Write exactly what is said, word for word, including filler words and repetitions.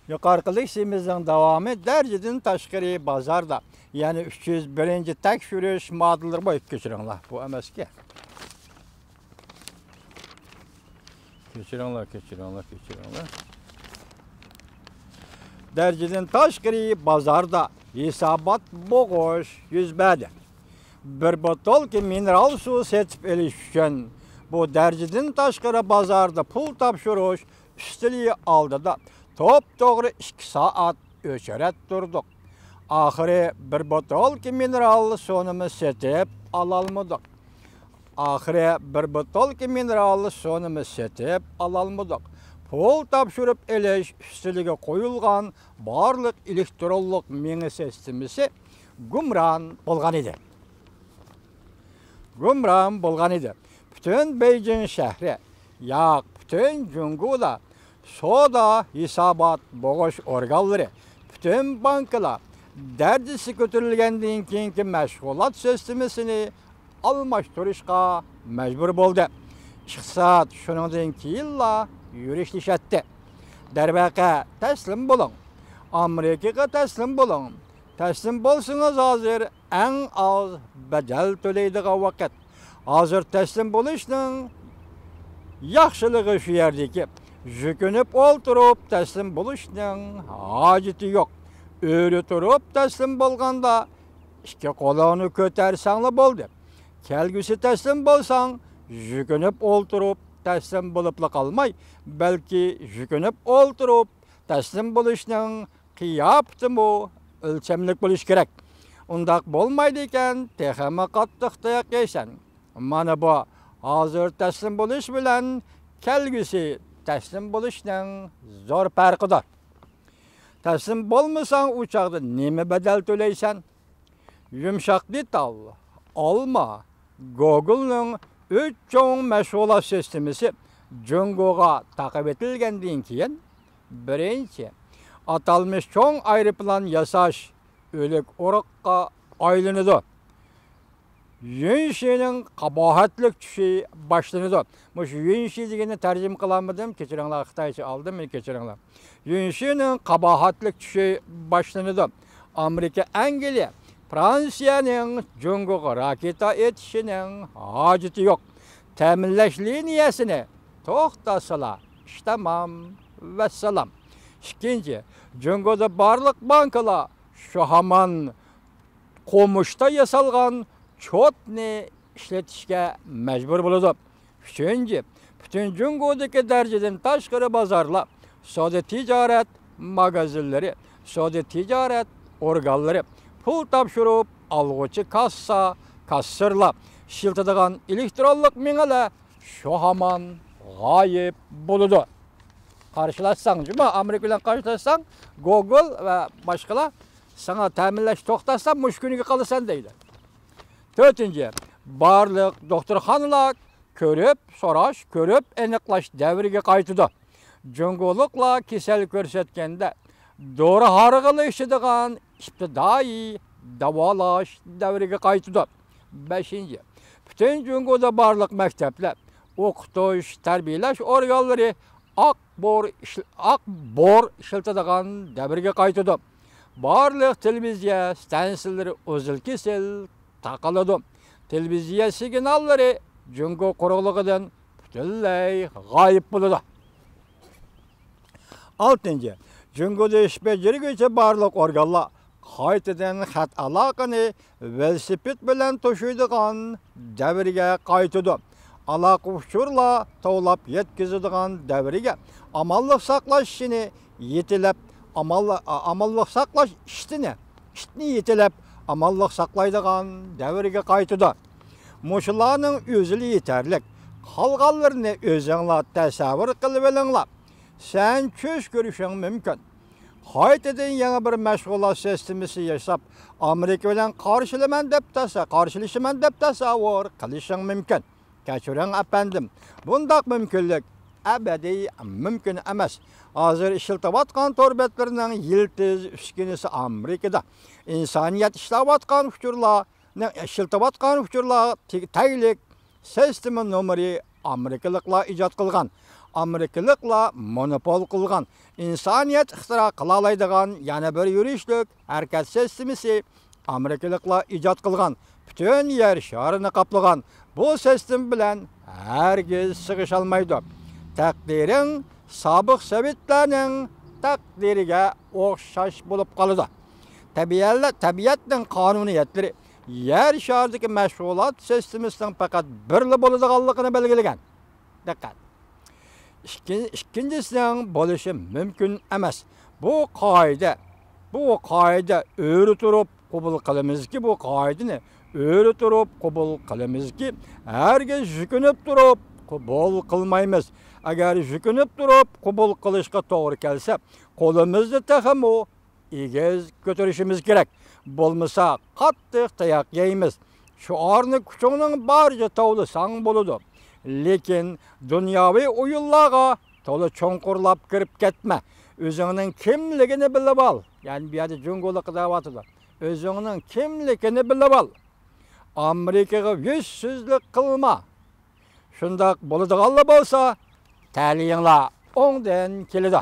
يۇقىرىقى لېكسىيىمىزنىڭ داۋامى دەرىجىدىن تاشقىرى بازاردا، يەنى ئۈچ يۈز بىرىنچى تەكشۈرۈش ماددىلىرى بويىچە. كەچۈرۈڭلار، بۇ ئەمەسكەن. كەچۈرۈڭلار، كەچۈرۈڭلار، كەچۈرۈڭلار. دەرىجىدىن تاشقىرى بازاردا ھېسابات بوغۇش يۈز بەردى. بىر بوتۇلكا مىنېرال سۇ سېتىپ ئېلىش ئۈچۈن بۇ دەرىجىدىن تاشقىرى بازاردا پۇل تاپشۇرۇش ئۈستىلى ئالدىدا توپتوغرا ئىككى سائەت ئۆچرەت تۇردۇق. ئاخىرى بىر بوتۇلكا مىنېرال سۇنىمۇ سېتىپ ئالالمىدۇق. ئاخىرى بىر بوتۇلكا مىنېرال سۇنىمۇ سېتىپ ئالالمىدۇق. پۇل تاپشۇرۇپ ئېلىش ئۈستىلىگە قويۇلغان بارلىق ئېلېكترونلۇق مېڭە سىستېمىسى گۇمران بولغان ئىدى. گۇمران بولغان ئىدى. پۈتۈن بېيجىڭ شەھىرى، ياق، پۈتۈن جۇڭگودا سودا، ھېسابات بوغۇش ئورگانلىرى، پۈتۈن بانكىلار دەرىجىسى كۆتۈرۈلگەندىن كېيىنكى مەشغۇلات سىستېمىسىنى ئالماشتۇرۇشقا مەجبۇر بولدى. ئىقتىساد شۇنىڭدىن كېيىنلا يۈرۈشلىشەتتى. دەرۋەقە، تەسلىم بولۇڭ. ئامېرىكىغا تەسلىم بولۇڭ. تەسلىم بولسىڭىز، ھازىر ئەڭ ئاز بەدەل تۆلەيدىغان ۋاقىت. ھازىر تەسلىم بولۇشنىڭ ياخشىلىقى شۇ يەردىكى، يۈكۈنۈپ ئولتۇرۇپ تەسلىم بولۇشنىڭ ھاجىتى يوق. ئۆرە تۇرۇپ تەسلىم بولغاندا، ئىككى قولۇڭنى كۆتەرسەڭلا بولدى. كەلگۈسى تەسلىم بولساڭ، يۈكۈنۈپ ئولتۇرۇپ تەسلىم بولۇپلا قالماي، بەلكى يۈكۈنۈپ ئولتۇرۇپ تەسلىم بولۇشنىڭ قىياپىتىمۇ ئۆلچەملىك بولۇشى كېرەك. ئۇنداق بولمايدىكەن، تېخىمۇ قاتتىق تاياق يەيسەن. مانا بۇ، ھازىر تەسلىم بولۇش بىلەن كەلگۈسى تەسلىم بولۇشنىڭ زور پەرقىدۇر. تەسلىم بولمىساڭ، ئۇ چاغدا نېمە بەدەل تۆلەيسەن؟ يۇمشاق دېتال، ئالما، گوگولنىڭ ئۈچ چوڭ مەشغۇلات سىستېمىسى جۇڭگوغا تاقىۋېتىلگەندىن كېيىن، بىرىنچى، ئاتالمىش چوڭ ئايروپىلان ياساش ئۆلۈك ئورۇققا ئايلىنىدۇ. يۈنشىنىڭ قاباھەتلىك چۈشى باشلىنىدۇ. مۇشۇ يۈنشى دېگەننى تەرجىمە قىلالمىدىم، كەچۈرۈڭلار، خىتايچە ئالدىم، مېنى كەچۈرۈڭلار. يۈنشىنىڭ قاباھەتلىك چۈشى باشلىنىدۇ. ئامېرىكا، ئەنگلىيە، فرانسىيەنىڭ جۇڭگوغا راكېتا ئېتىشىنىڭ ھاجىتى يوق. تەمىنلەش لىنىيەسىنى توختاتسىلا، ئىش تامام، ۋەسسالام. ئىككىنچى، جۇڭگودا بارلىق بانكىلار شۇ ھامان قومۇشتا ياسالغان چوتنى ئىشلىتىشكە مەجبۇر بولىدۇ. ئۈچىنچى، پۈتۈن جۇڭگودىكى دەرىجىدىن تاشقىرى بازارلار، سودا تىجارەت ماگازىنلىرى، سودا تىجارەت ئورگانلىرى، پۇل تاپشۇرۇپ ئالغۇچى كاسسا، كاسسىرلار، ئىشلىتىدىغان ئېلېكترونلۇق مېڭىلەر شۇ ھامان غايىب بولىدۇ. قارشىلاشساڭ، جۇما، ئامېرىكا بىلەن قارشىلاشساڭ، گوگول ۋە باشقىلار ساڭا تەمىنلەش توختاتسا، مۇشۇ كۈنگە قالىسەن دەيدۇ. تۆتىنچى، بارلىق دوختۇرخانىلار كۆرۈپ سوراش، كۆرۈپ ئېنىقلاش دەۋرىگە قايتىدۇ. جۇڭگولۇقلار كېسەل كۆرسەتكەندە، دورا ھارغىنى ئىچىدىغان ئىپتىدائىي داۋالاش دەۋرىگە قايتىدۇ. بەشىنچى، پۈتۈن جۇڭگودا بارلىق مەكتەپلەر ئوقۇتۇش، تەربىيەلەش ئورگانلىرى ئاق بور ئىشل-، ئاق بور ئىشلىتىدىغان دەۋرگە قايتىدۇ. بارلىق تېلېۋىزىيە ستانسىلىرى ئۈزۈل-كېسىل تاقىلىدۇ. تېلېۋىزىيە سىگناللىرى جۇڭگو قۇرۇقلۇقىدىن پۈتۈنلەي غايىب بولىدۇ. ئالتىنچى، جۇڭگودا ئىش بېجىرگۈچى بارلىق ئورگانلار قايتىدىن خەت ئالاقىنى ۋېلىسىپىت بىلەن توشۇيدىغان دەۋرگە قايتىدۇ. ئالاقە ئۇچۇرلار توۋلاپ يەتكۈزىدىغان دەۋرگە، ئامانلىق ساقلاش ئىشىنى يېتىلەپ، ئامانلا-، ئامانلىق ساقلاش ئىشتىنى، ئىتنى يېتىلەپ، ئامانلىق ساقلايدىغان دەۋرگە قايتىدۇ. مۇشۇلارنىڭ ئۆزىلا يېتەرلىك. قالغانلىرىنى ئۆزۈڭلار تەسەۋۋۇر قىلىۋېلىڭلار. سەن چۈش كۆرۈشۈڭ مۇمكىن. قايتىدىن يېڭى بىر مەشغۇلات سىستېمىسى ياساپ، ئامېرىكا بىلەن قارشىلىمەن دەپ تەسە-، قارشىلىشىمەن دەپ تەسەۋۋۇر قىلىشىڭ مۇمكىن. كەچۈرۈڭ ئەپەندىم، بۇنداق مۇمكىنلىك ئەبەدىي مۇمكىن ئەمەس. ھازىر ئىشلىتىۋاتقان تور بەتلىرىنىڭ يىلتىز ئۈسكۈنىسى ئامېرىكىدا. ئىنسانىيەت ئىشلەۋاتقان ئۇچۇرلارنىڭ، ئىشلىتىۋاتقان ئۇچۇرلار تېگ-، تەگلىك سىستېما نومۇرى ئامېرىكىلىقلار ئىجاد قىلغان. ئامېرىكىلىقلار مونوپول قىلغان، ئىنسانىيەت ئىختىرا قىلالايدىغان يەنە بىر يۈرۈشلۈك ھەرىكەت سىستېمىسى، ئامېرىكىلىقلار ئىجاد قىلغان پۈتۈن يەر شارىنى قاپلىغان بۇ سىستېما بىلەن ھەرگىز سىغىشالمايدۇ. تەقدىرىڭ سابىق سوۋېتلارنىڭ تەقدىرىگە ئوخشاش بولۇپ قالىدۇ. تەبىئەتلە-، تەبىئەتنىڭ قانۇنىيەتلىرى يەر شارىدىكى مەشغۇلات سىستېمىسىنىڭ پەقەت بىرلا بولىدىغانلىقىنى بەلگىلىگەن. دىققەت! ئىككىن-، ئىككىنچىسىنىڭ بولۇشى مۇمكىن ئەمەس. بۇ قائىدە، بۇ قائىدە ئۆرە تۇرۇپ قوبۇل قىلىمىزكى، بۇ قائىدىنى ئۆرە تۇرۇپ قوبۇل قىلىمىزكى، ھەرگىز يۈكۈنۈپ تۇرۇپ قوبۇل قىلمايمىز. ئەگەر يۈكۈنۈپ تۇرۇپ قوبۇل قىلىشقا توغرا كەلسە، قولىمىزدا تېخىمۇ ئېگىز كۆتۈرۈشىمىز كېرەك. بولمىسا قاتتىق تاياق يەيمىز. شوئارنى كۈچۈڭنىڭ بارىچە توۋلىساڭ بولىدۇ. لېكىن دۇنياۋى ئويۇنلارغا تولا چوڭقۇرلاپ كىرىپ كەتمە. ئۆزۈڭنىڭ كىملىكىنى بىلىۋال. يەنى بۇ يەردە جۇڭگولۇققا دەۋاتىدۇ. ئۆزۈڭنىڭ كىملىكىنى بىلىۋال. ئامېرىكىغا يۈزسىزلىك قىلما. شۇنداق بولىدىغانلا بولسا، تەلىيىڭلار ئوڭدىن كېلىدۇ.